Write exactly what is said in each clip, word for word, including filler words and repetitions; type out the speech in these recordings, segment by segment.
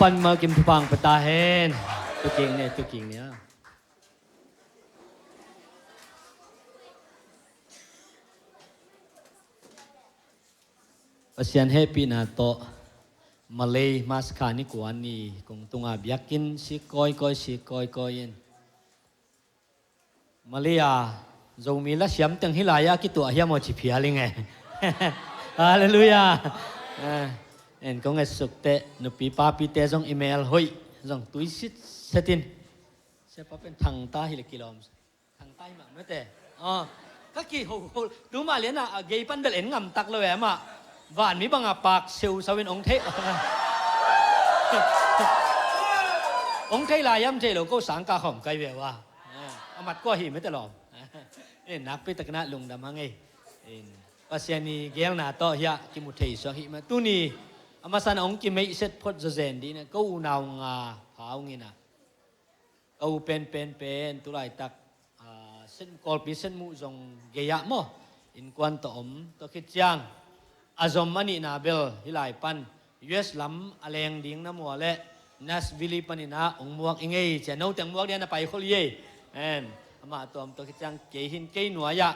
Pan mal kim thupha pia ta hen. Tuking ne, tuking ne. Pasian hehpihna tawh Malay Mass kha ni kua ni kong tunga biakinn sik kawikawi, sik kawikawi in. Malay a Zomi la siam teng hi lai a kituah hiam aw ci phial ing e. Halleluiah. Eh, en kong et suk teh nupi papite zong i mel hoih zong tui sitset in. Siapa pen thangta hi le kilawm. Thangta hi mah mete. Ah, ka kiho ho. Tuma lian a gei pan bel en ngam tak lo e mah. Van mi banga pak seu sau in ong thei. Ong thei lai hiam thei lo ko sang ka khawm kai ve ua. Ah, a mat kua hi mete lawm. En nakpi takin ah lungdam hang ei. En Pasian i gelna tawh hiah kimu thei suak hi mah. Tuni a masa na ong kimeih set phot zawzen dih na ko unau nga phau ngina. Ka u pen pen pen tulaitak, ah, set, Kawlpi set muh zong gei ah maw? Innkuan tawh om, tua khit ciang a zom a nihna bel hi lai pan U S lam a leng ding na mua le Nashville panin ah ong muak i ngei cia, no teng muak dia na pai khol i ei. En, amah tawh om, tua khit ciang kei hin kei nuai ah,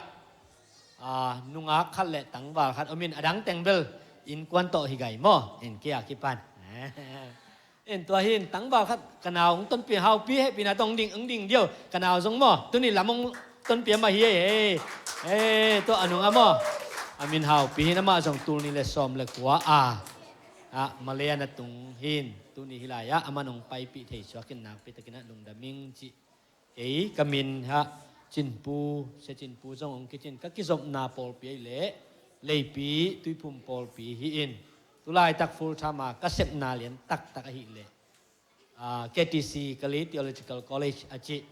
ah, nungak khat le tangval khat om in a dang teng bel innkuan tawh hi gai maw? En kei a kipan. En tua hin tangval khat ka nau hong tonpih haupi hehpihna tawh hong ding, hong ding diau ka nau zong maw? Tuni lam hong tonpih amah hi ei, ei. Ei, tua a nung a maw? A min haupi hin amah zong tul nih le sawm le kua a, ah, Malay a na tung hin tuni hi lai ah amah nong paipih thei suak in nakpi takin ah lungdam ing cih. Kei ka min hah Cinpu, Sia Cinpu zong hong kicin, ka kizopna pawlpi ahi leh Leipi Tuiphum pawlpi hi in, tulaitak full time a ka sepna lian taktak ahi leh, ah, K T C, Kalay Theological College a cih,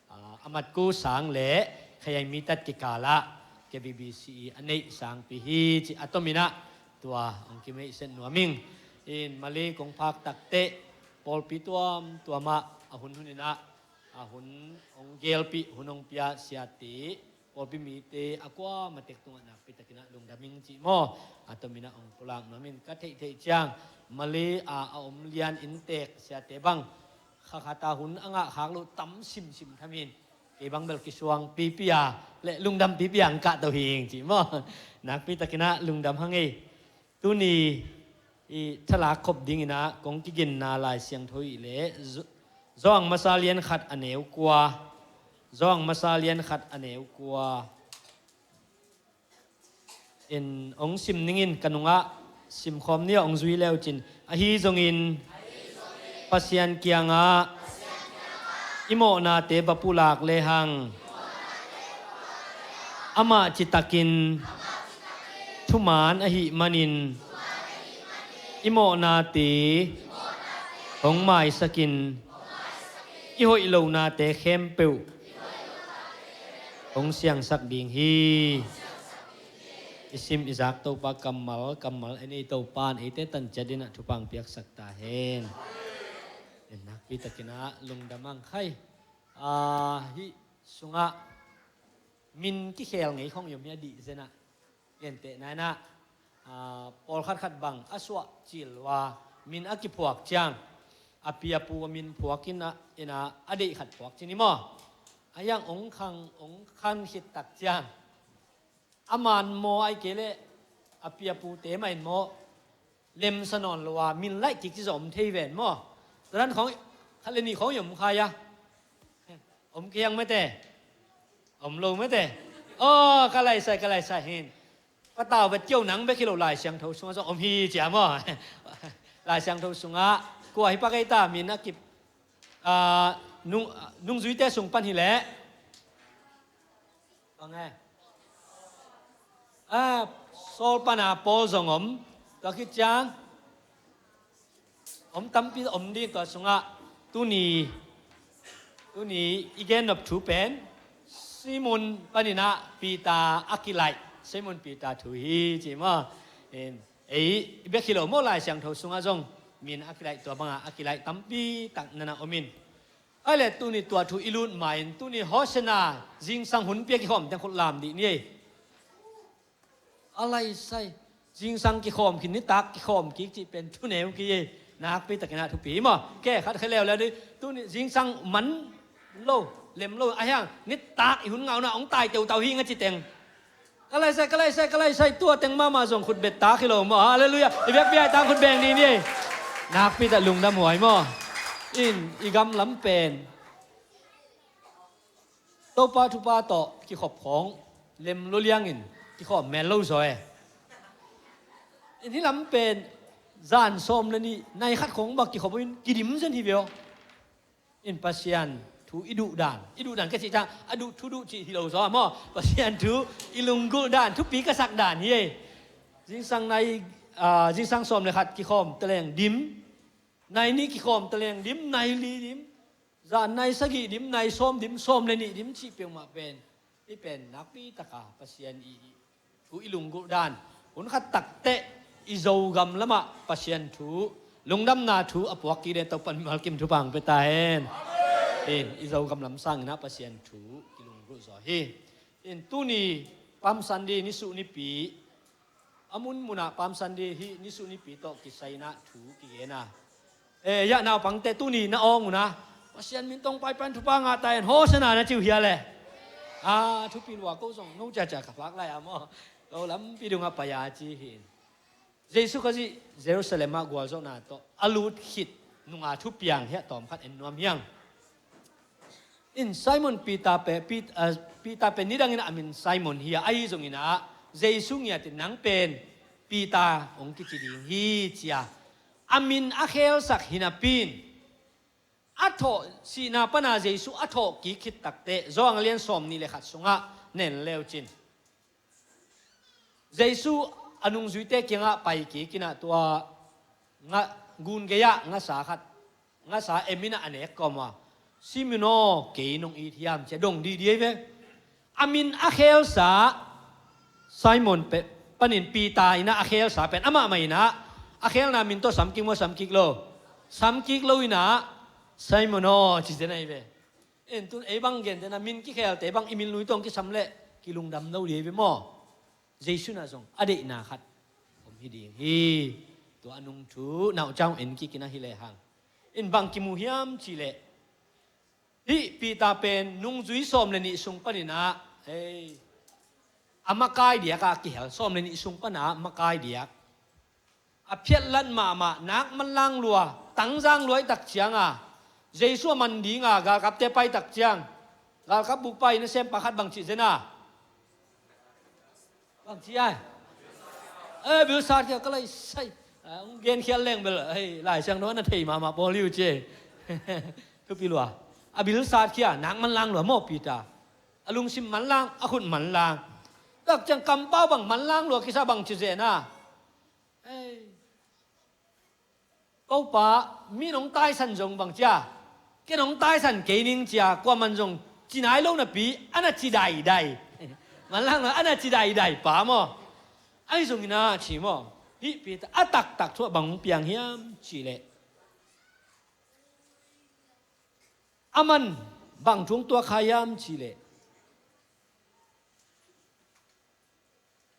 ah, a matku sang le Khayaimitat kikalah K B B C E a neih sangpi hi cih a tomin ah tua hong kimeihset nuam ing. In Malay kong phak takteh pawlpi tuamtuam ah a hun hun in ah a hun hong gelpih, hun hong pia siate, pawlpi mite a kuamatek tungah nakpi takin ah lungdam ing cih maw? A tomin ah hong pulak nuam in ka theihtheih ciang Malay a a om lian inntek siate bang kha khat a hun a ngah khak loh tam simsim tham in kei bang bel kisuang pipi a le lungdam pipi a hong kahto hi ing cih maw? Nakpi takin ah lungdam hang ei. Tuni i thalak khop dingin ah kong kiginna Lai Siangtho i leh Zo-, Zawhang masa lian khat a neu kua. Zawhang masa lian khat a neu kua. In hong sim ningin ka nungah simkhawm ni a hong zui leu cin. Ahi zongin Pasian kiangah i mawhnate va pulak lehang amah citakin thuman ahih manin i mawhnate hong maisakin i hoih lonate khempeuh hong siangsak ding hi. I sim i zak Topa kammal, kammal en ei Topa in eite tanciat dinah thupha hong piaksak ta hen. En nakpi takin ah lungdam hang khai. Ah, hih sungah min kikhel ngei khong i om hi a dih zenah. Gentehna in ah, ah, pawlkhat khat bang a suah cil lua min a kiphuak ciang a piapu a min phuak in ah, in ah a deih khat phuak cin hi maw? A hiang ong khang, ong khan khit tak ciang a man maw ai kei leh a piapute mah in maw? Lemsa nawn lo a min laih kik ci zong om thei ven maw? Tua dan khawng khat le nih khawng i om khai a. Om kiang mete. Om lo mete. Aw, ka laisai, ka laisai hin. Ka tau vet kio nang bek hi lo Lai Siangtho sungah zong om hi cia maw? Lai Siangtho sungah kua hi pak ei ta min a kip, ah, nung, nungzuite sung pan hi leh. Bang e? Ah, Saul pana Paul zong om. Tua khit ciang om tampi om ding tua sungah tuni, tuni i gen nop thu pen Simon panin ah Peter a kilaih, Simon Peter thu hi ci maw? In, ei, i bek hi lo maw Lai Siangtho sungah zong min a kilaih tua bangah a kilaih tampi tak nana om in. Ai le tuni tua thu i lut ma-in tuni Hosanna zingsang hun pia kikhawm teng khut lam dih ni ei. A laisai zingsang kikhawm khin nitak kikhawm kik cih pen thuneu kei ei. Nakpi takin ah thupi hi maw. Kei khat khia leuleu dih. Tuni zingsang man lo, lem lo, a hiang nitak i hun ngauna hong tai teutau hi nga ci teng. Ka laisai, ka laisai, ka laisai, tua teng mahmah zong khut bet tak hi lo maw. Halleluiah. I biakpiak tang khut beng dih ni. Nakpi tak lungdam huai maw. In, i gam lam pen Topa thupha tawh kikhop khawng lem lo liangin kikhawm mel lo zaw e. In hih lam pen zan sawm le nih nai khat khawng bang kikhop in kidim zen hi ve aw. In Pasian thu i duh dan, i duh dan ka cih ciang a duh thu duh cih hi lo zaw maw. Pasian thu i lunggulh dan, thupi ka sak dan hi e. Zingsang nai, ah, zingsang sawm le khat kikhawm teleng dim, nai nih kikhawm teleng dim, nai li dim, zan nai sagih dim, nai sawm dim, sawm le nih dim cih peuhmah pen, hih pen nakpi taka Pasian i, i thu i lunggulh dan. Hun khat takteh i Zogam lamah Pasian thu, lungdamna thu a puak kik den Topan malkim thupha hong pia ta hen. In, i Zogam lam sangin ah Pasian thu kilunggulh zaw hi. In tuni Palm Sunday nisuh nipi, a munmunah Palm Sunday hih nisuh nipi tawh kisai in ah thu kigen a. Eh, ya naupangte tuni na awng un ah, Pasian min tawh paipan thupha ngah ta hen, Hosanna na ci uh hia le. Ah, thupi lua, ko zong no ciacia ka phak lai a maw. Ko lampi dungah pai a ci hi. Jesu Khazih Jerusalem ah gualzawhna tawh a lut khit nunga thupiang hiah tawmkhat en nuam hiang. In Simon Peter pen, Pet-, ah, Peter pen nidangin a min Simon hi a, ahi zongin ah Jesu ngiatin nang pen Peter hong kici ding hi ci a, a min a khelsak hi napi in, a thawh sihna pana Jesu a thawh kik khit takteh Johan a lian sawm nih le khat sungah nen leu cin. Jesu a nungzuite kiangah pai kik in ah tua nga, gun gei-ah ngasa khat, ngasa em in ah a nek kawm a, Simon aw, kei nong it hiam ci a dong didi ei ve. A min a khelsa Simon pen, panin Peter in ah a khelsa pen amah mah in ah, a khelna min tawh sam kik maw, sam kik lo? Sam kik lo in ah Simon aw ci zen ahi ve. En tun ei bang gentehna min kikhelte bang i min lui tawh kisam leh kilungdam lo dih ei ve maw. Jesu in ah zong a deihna khat om hi ding hi. Tua a nung thu nauh ciang en kik in ah hi lehang. In bang kimu hiam cih leh, hih Peter pen nungzui sawm le nih sung panin ah, hei, a makai diak a kihel, sawm le nih sung pana makai diak. A phiatlat mahmah, nak manlang lua, tangzang lua i tak ciang a, Jesu a man ding a galkapte pai tak ciang, galkap bukpa i nasempa khat bang cih zen a, bang cih ai? Eh, bilsat khia ka laisai. Ah, hong genkhial leng bel, hei, Lai Siangtho na thei mahmah pawl hi uh ci. Thupi lua. A bilsat khia, nak manlang lua maw Peter. A lungsim manlang, a khut manlang. Tak ciang kampau bang manlang lua kisa, bang ci zen a, ei, Topa, mi nong taisan zong bang cia, ken nong taisan kei ning cia, kuaman zong ci nai lo napi, a na ci daidai. Manlang lo, a na ci daidai pa maw. Ahi zongin a ci maw. Hih Peter a taktak thu ah bang hong piang hiam cih leh, aman bang thu hong tuak kha hiam cih leh,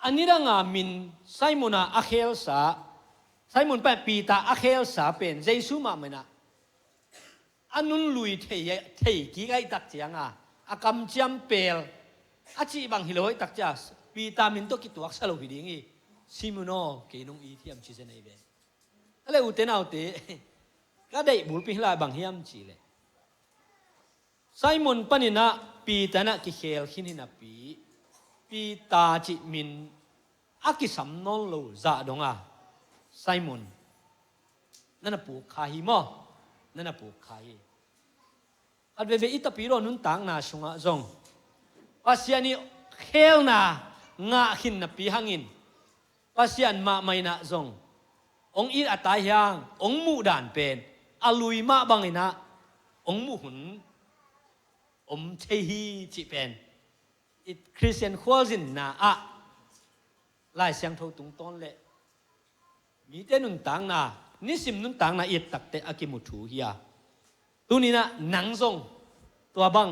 a nidang a min Simon a a khelsa, Simon pen Peter a khelsa pen Jesu mahmah in ah a nunlui thei, thei kik ahih tak ciang a, a kamciam pel a cih bang hi lo ahih tak ciang a, Peter min tawh kituaksa lo hi ding hi. Simon aw, kei nong it hiam ci zen ahi ve. A le ute naute, ka deih bulpi hi lai, bang hiam cih leh, Simon panin ah Peter in ah kikhel khin hi napi, Peter cih min a kisam nawn lo zah dong a, Simon, na na puk kha hi maw, na na puk kha hi. Khat veve i Tapidaw nuntakna sungah zong Pasian i khelna ngah khin napi hangin, Pasian mahmah in ah zong hong it a tai hiang, hong muh dan pen a lui mah bangin ah hong muh hun om thei hi cih pen i Khristian khualzinna ah Lai Siangtho tungtawn le mite nuntakna, nisim nuntakna i et takteh a kimu thu hi a. Tuni in ah nang zong tua bang,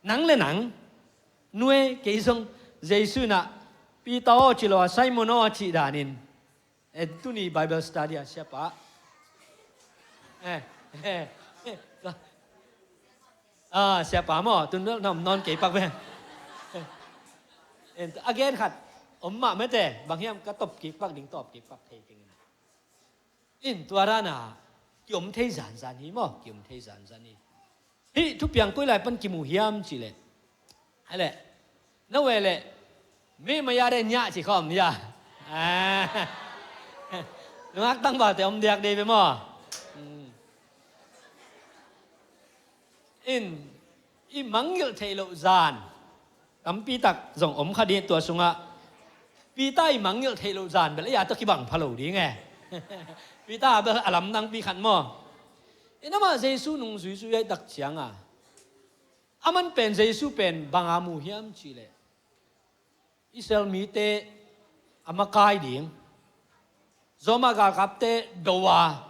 nang le nang, nuai, kei zong Jesu in ah Peter aw ci lo a, Simon aw a cih danin, Eh, tuni Bible study ah siapa. Eh, eh, eh. Ah, siapa maw, tun nawn kei pak ve. Eh, a gen khat om mah mete, bang hiam ka tawp kik pak ding, tawp kik pak thei keng in. In tua dan a kiom thei zanzan hi maw, kiom thei zanzan hi. Hih thupiang koi lai pan kimu hiam cih leh, hai leh, na we leh, mi maya de nya ci khawm nia. Ah. Nungak tangvalte om diak dei ve maw? Hmm. In, i mangngilh theih loh zan tampi tak zong om kha ding, tua sungah Peter i mangngilh theih loh zan bel ei a tawh kibang pha lo ding e. Peter bel a lamdangpi khat maw? In amah Jesu nung zuizui ahih tak cianga, aman pen Jesu pen banga mu hiam cih leh, Israel mite a makai ding, Roma galkapte do a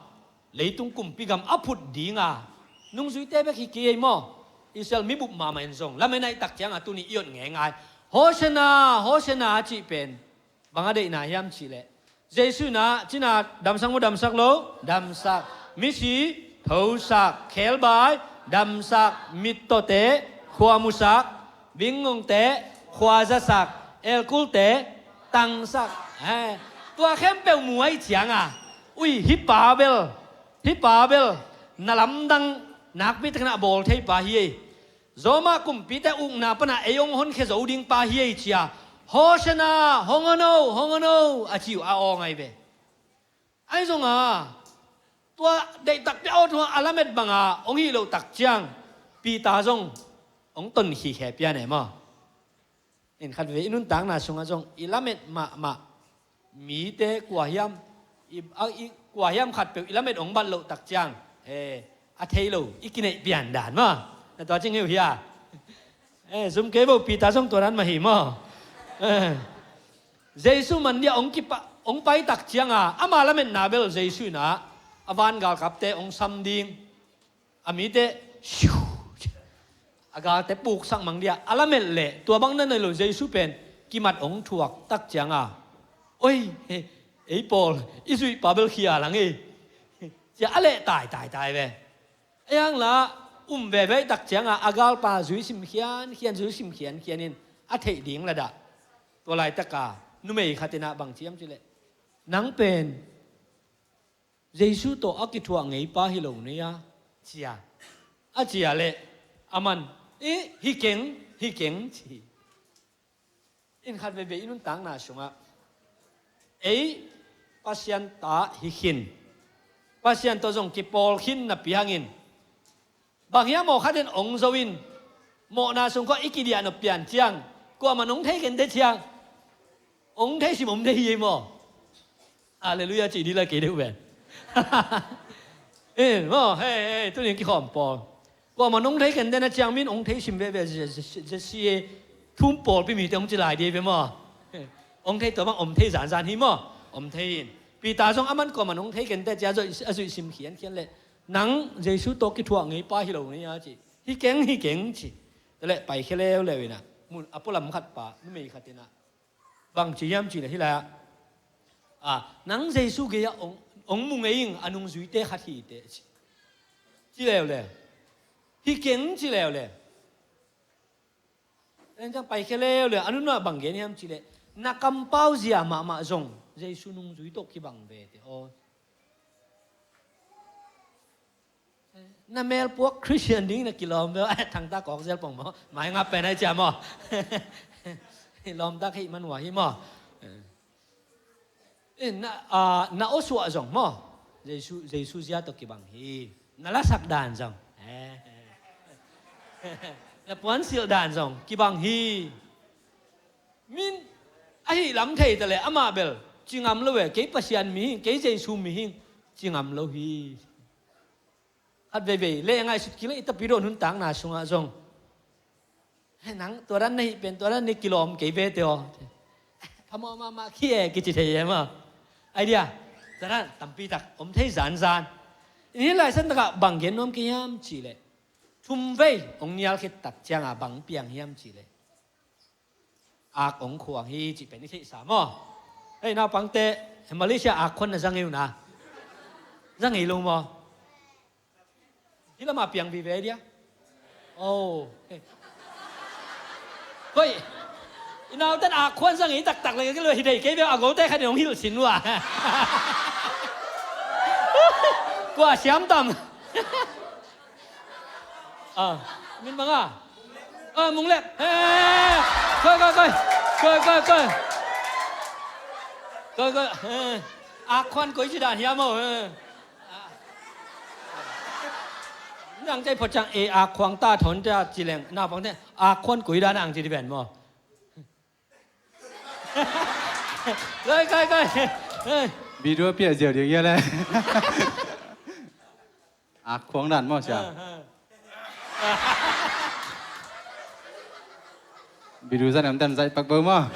leitung kumpi gam a phut dinga nungzuite bek hi kei ei maw? Israel mibup mahmah in zong lamen ahih tak cianga tuni i ot ngeingai. Hosanna, Hosanna a cih pen bang a deihna hiam cih leh, Jesu in ah cina damsak maw, damsak lo? Damsak. Misi thosak, khebai damsak, mittawte khua musak, bingngongte khua zasak, elkulte tangsak. He, tua khempeuh mu ahih cianga, ui, hih pa bel, hih pa bel na lamdang nakpi takin a bawl thei pa hi ei. Roma kumpite ukna pana ei hong honkhia zo ding pa hi ei cia, Hosanna, hong hon o, hong hon o, a ci uh a aw ngai ve. Ahi zonga tua deihtakte aw thu a lamet banga hong hih loh tak ciang Peter zong hong tonkhikhe pian e maw? In khatvei i nuntakna sungah zong i lamet mahmah mite kua hiam, i, a, i, kua hiam khatpeuh i lamet hong bat loh tak ciang, eh, a thei lo i kineih pian dan maw? Na tua cing hi uh hia? Eh, zum kei bo, Peter zong tua dan mah hi maw? Eh, Jesu man dia hong kipa, hong pai tak cianga ama lametna bel Jesu in ah a van galkapte hong sam ding, a mite siu, a galte puksak mang dia a lamet leh tua bang na nei lo, Jesu pen kimat hong thuak tak cianga, oi, ei pawl i zuih pa bel khia lang ei, cia a leh tai tai tai ve. Ei hang la um veve ahih tak cianga a galpa zui sim khian khian, zui sim khian khian in a theih ding ladah, tua laitaka numei khat in ah bang ci hiam cih leh, nang pen Jesu tawh a kithuah ngei pa hi lo nei a, cia. A cia leh aman, i, hi keng, hi keng, ci hi. In khat veivei i nuntakna sungah ei Pasian ta hi khin, Pasian tawh zong kipawl khin napi hangin, bang hiam aw khatin ong zo in, mawhna sung khawh i kidiah nop pian ciang, kuamah nong thei kente ciang, ong thei sim om thei hi ei maw? Halleluiah cih dih la kei deuh ven. In maw, hei, hei, tunin kikhawm pawl. Kuamah nong thei kente na ciang min ong thei sim veve, zia, zia, zia, zia, thum pawlpi mite ong ci lai dih ve maw? Ong thei tua bang om thei zanzan hi maw? Om thei in. Peter zong aman kuamah nong thei kente cia a zuih, a zuih sim khian khian leh, nang Jesu tawh kithuah ngei pa hi lo nei a ci. Hi keng, hi keng ci. Tua leh paikhia leuleu in ah, mun a pualam khat pa, numei khat in ah, bang ci hiam cih leh hih lai-ah, a, nang Jesu gei-ah ong, ong mu ngei ing, a nungzuite khat hi teh ci. Ci leuleu. Hi keng ci leuleu. En ciang paikhia leuleu, a nunah bang gen hiam cih leh, na kampau zia mahmah zong Jesu nungzui tawh kibang ve teh aw. Na melpuak Christian ding na kilawm ve, eh, thangta kawk zel pong maw, mai ngap pen ai cia maw? Lawmtak hih man uh hi maw? Eh, na, ah, na awsuah zong maw, Jesu, Jesu zia tawh kibang hi. Na lasak dan zong, eh, na puansilh dan zong kibang hi. Min ahi lam thei ta leh amah bel ci ngam lo e, kei Pasian mihing, kei Jesu mihing ci ngam lo hi. Khat veivei leh ngaihsut kik leh i Tapidaw nuntakna sungah zong, he, nang tua dan na hih pen tua dan na kilawm kei ve teh aw. Phamawh mahmah khi e kici thei e maw? Ai dia, tua dan tampi tak om thei zanzan. In hih lai santakah bang gen nuam kei hiam cih leh, thum vei ong nial khit tak cianga bang piang hiam cih leh, ak ong khuang hi cih pen i theihsa maw? Hei, naupangte, Malaysia akhon na za ngei uh na. Za ngei lo maw? Hi lamah piang vive dia. Oh. Koi. I nauten akhon za ngei taktak le kilo hi dei kei ve a gote khat in hong hilh sin uh a. Kua siam tam. Ah, min bang a? Ah, Mung Lek. Eh, koi, koi, koi. Koi, koi, koi. Koi, koi. Eh, akhon koi ci dan hiam maw? Eh. Nang cai phot ciang e akhon ta thon ta ci leng naupangte akhon koi dan ang ci di ven maw? Koi, koi, koi. Eh. Video piah ziau ding hia le. Akhon dan maw sia. Ah, ah. Video zan am dan zai pak bau maw.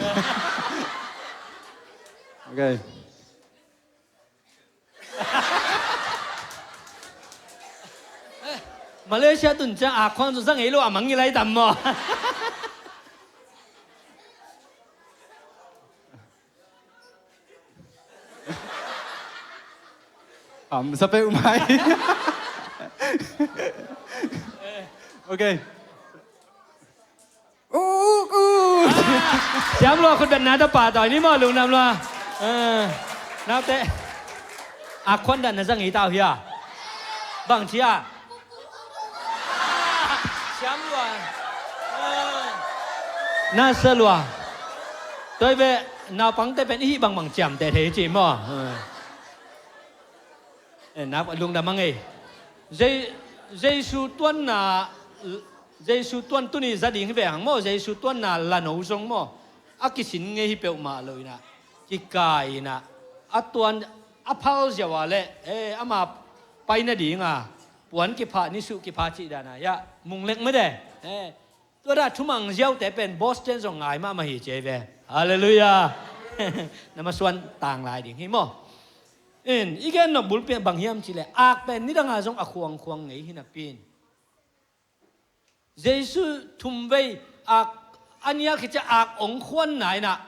Okay. Malaysia tun ciang akhon zu za ngei lo a mang i lai tam maw? Am sa pe umai. Okay. Uh, uh. Siam lua khut bet na ta pa tawi ni maw lungdam lua. Eh, naute. Akhon dan na za ngei tau hia. Bang cia. Siam lua. Eh. Na sa lua. Toi ve naupangte pen i hih bangbang ciamteh thei ci maw. Eh. Eh, nak lungdam a ngei. Je-, Jesu tuanna, Jesu tuan tuni za ding hi ve hang maw, Jesu tuanna lano zong maw. A kisin ngei hi peuhmah lo inah, kikai inah, a tuan a phal ziau a le, eh, ama pai nadinga puan kipha, nisuh kipha cih dana, ya, Mung Lek mede. Eh, tua dah thumang ziaute pen Boston zong ngai mahmah hi ci ve. Halleluiah. Na masuan tang lai ding hi maw? In, i gen nop bulpi bang hiam cih leh, ak pen nidanga zong a khuangkhuang ngei hi napi in. Jesu thumvei ak a nial khit ciang ak ong khuanna inah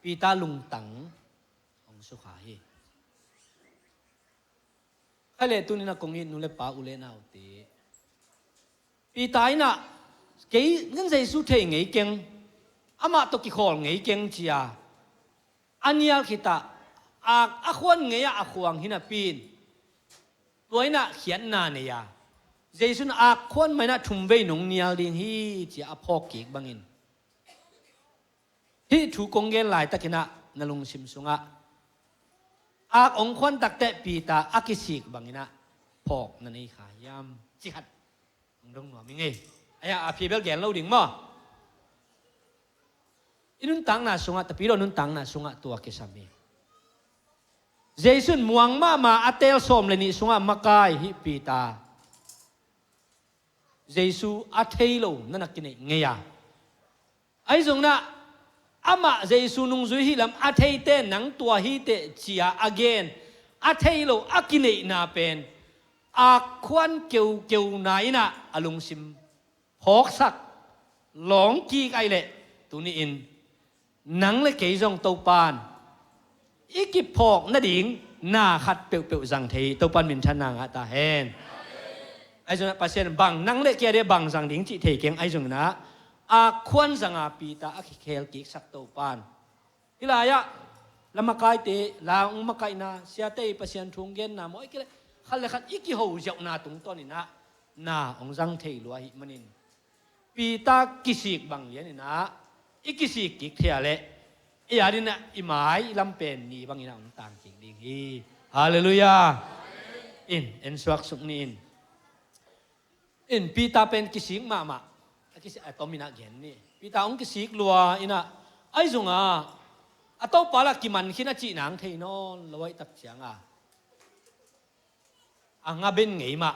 Peter lungtang ong sukha hi. Khaile tuni inah kong it nu le pa u le naute, Peter inah kei ngan Jesu thei ngei keng, amah tawh kikhawl ngei keng cia a nial khitah ak a khuan ngei ah a khuang hi napi in, tua inah khiatna nei a, Jesu in ak khuan mah inah thumvei nong nial ding hi cia a phawk kik bangin, hih thu kong gen laitakinah na lungsim sungah ak ong khuan takteh Peter a kisik banginah phawk na nei kha hiam? Ci khat hong dong nuam i ngei. Aia, a phi bel gen lo ding maw? I nuntakna sungah, tapidaw nuntakna sungah tua kisam hi. Jesu in muang mahmah a teel sawm le nih sungah makai hih Peter, Jesu a thei lo na na kineih ngei a, ahi zongin ah amah Jesu nungzui hih lam a theite nang tua hi teh cia a gen, a thei lo a kineihna pen ak khuan keukeu na inah a lungsim phawksak lawng kik ahih leh tuni-in nang le kei zong Topan i kiphawk nading na khat peuhpeuh zang thei hi. Topan minthanna ngah ta hen. Ahi zongin ah Pasian bang nang le kei a dia bang zang ding cih thei keng, ahi zongin ah ak khuan zanga Peter a kikhel kiksak Topan. Hih lai-ah la makaite, la hong makaihna, siate i Pasian thu hong genna maw, i kile khat le khat i kiho ziauhna tungtawninah na hong zang thei lua ahih manin Peter kisik bang lianinah i kisik kik thei a leh i adinah i mai i lampen ni banginah hong tang kik ding hi. Halleluiah. In, en suak suk ni in. In, Peter pen kisik mahmah. A kisik, a tominah gen ni. Peter hong kisik lua inah, ahi zongah a Topa lah kiman khin a cih nang thei nawn lo ahih tak cianga a nga ben ngei mah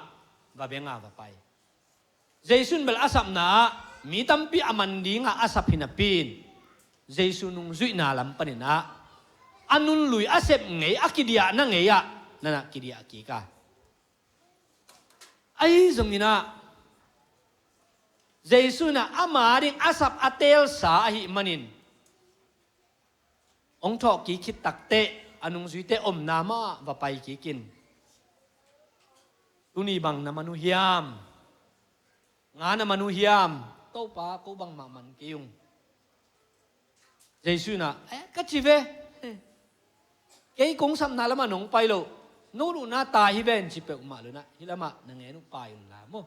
va beng a va pai. Jesu in bel a sapna ah mi tampi a man dingah a sap hi napi in Jesu nungzuihna lam paninah a nunlui a sep ngei a kidiahna ngei ah nanah kidiah kik a, ahi zonginah Jesu inah ama ding a sap a teelsa ahih manin hong thawhkik khit takteh a nungzuite omna mah va pai kikin, "Tuni bang na man uh hiam? Nga na man uh hiam? Topa, ko bangmah man kei ung." Jesu in ah, "Eh, ka ci ve. Kei kong sapna lamah nong pai lo. No luhna tai hi ven," ci peuhmah lo in ah, "Hih lamah na ngen uh pai un la maw."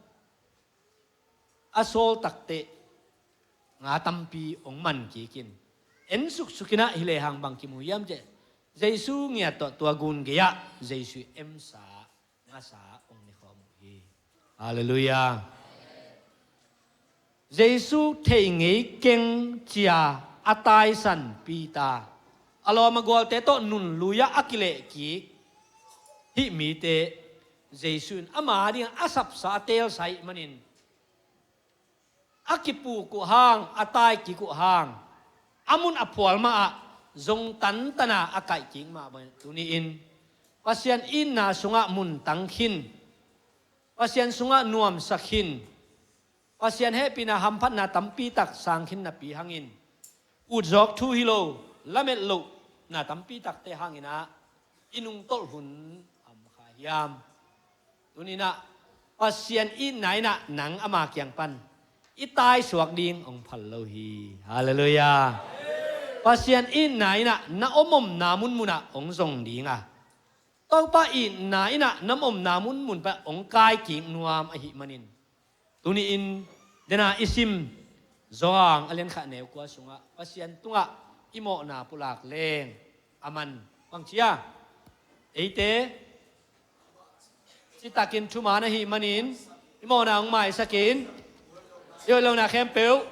A sawl takteh nga tampi hong man kikin, en suksuk in ah, hih lehang bang kimu hiam cih leh, Jesu ngiat tawh tua gun gei-ah Jesu i emsa, ngasa hong nekhawm uh hi. Halleluiah. Jesu thei ngei keng ci-a a taisan Peter, a lawm a gualte tawh nunlui-ah a kilehkik hih mite, Jesu in ama dingah a sapsa, a teelsa ahih manin, a kipuk uh hang, a taikik uh hang, a mun a phual mahah zong tantana a kaihkik mah bangin, tuni-in Pasian itna sungah muntang khin, Pasian sungah nuamsa khin, Pasian hehpihna, hamphatna tampitak sang khin napi hangin, utzawk thu hi lo, lamet lohna tampitakte hangin ah i nungtolh hun a om kha hiam? Tuni-in ah Pasian itna in ah nang ama kiang pan i taisuak ding hong phal lo hi. Halleluiah. Pasian itna in ah na om omna munmunah hong zong ding a, Topa itna in ah na om omna munmun pan hong kaikik nuam ahih manin, tuni-in dena i sim Johan a lian khat, neu kua sungah Pasian tungah i mawhna pulak leng, aman bang ci a, eite citakin thuman ahih manin i mawhna hong maisakin, i hoih lohna khempeuh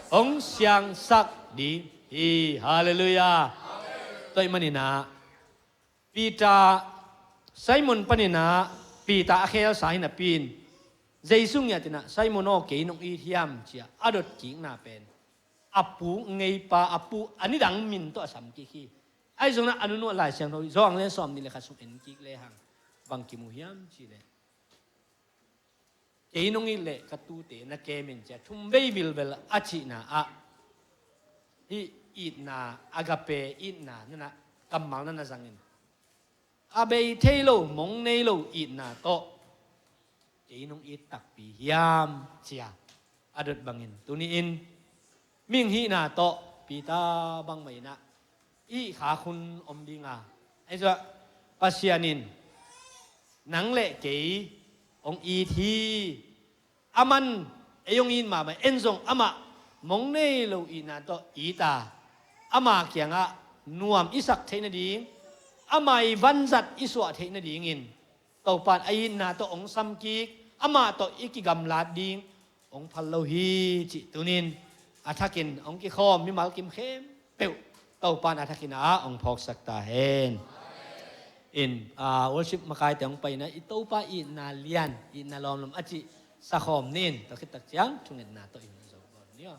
hong siangsak ding hi. Halleluiah. Tua ahih manin ah Peter, Simon panin ah Peter a khelsa hi napi-in, Jesu ngiat in ah, "Simon aw, kei nong it hiam?" ci-a a dotkikna pen a puk ngeipa, a puk a nidang min tawh a samkik hi. Ahi zongin ah a nunung Lai Siangtho Johan lian sawmnih le khat sung en kik lehang bang kimu hiam cih leh, "Kei nong it leh ka tuute na kem in," ci-a thumvei vilvel a cihna ah, hih itna, agape itna, nana, kammal nana zangin, a bei thei lo, mong nei lo itna tawh, "Kei nong it takpi hiam?" ci-a a dot bangin, tuni-in mihing hihna tawh Peter bangmah in ah i hih khak hun om ding a, ahi zongin Pasian in nang le kei hong it hi. Aman ei hong it mahmah, en zong amah mong nei lo itna tawh it a, ama kiangah nuam i sak theih nading, ama ii vanzat i suah theih nadingin, Topa in a itna tawh hong samkik, amah tawh i kigamlat ding hong phal lo hi cih tuni-in a thakin hong kikhawm mimal kim khempeuh Topa in a thakin ah hong phawksak ta hen. In, ah, worship makaite hong pai in ah, i Topa itna lian, itna lawmlawm a cih sakhawm ni in, tua khit tak ciang thungetna tawh i hun zo bawl ni aw.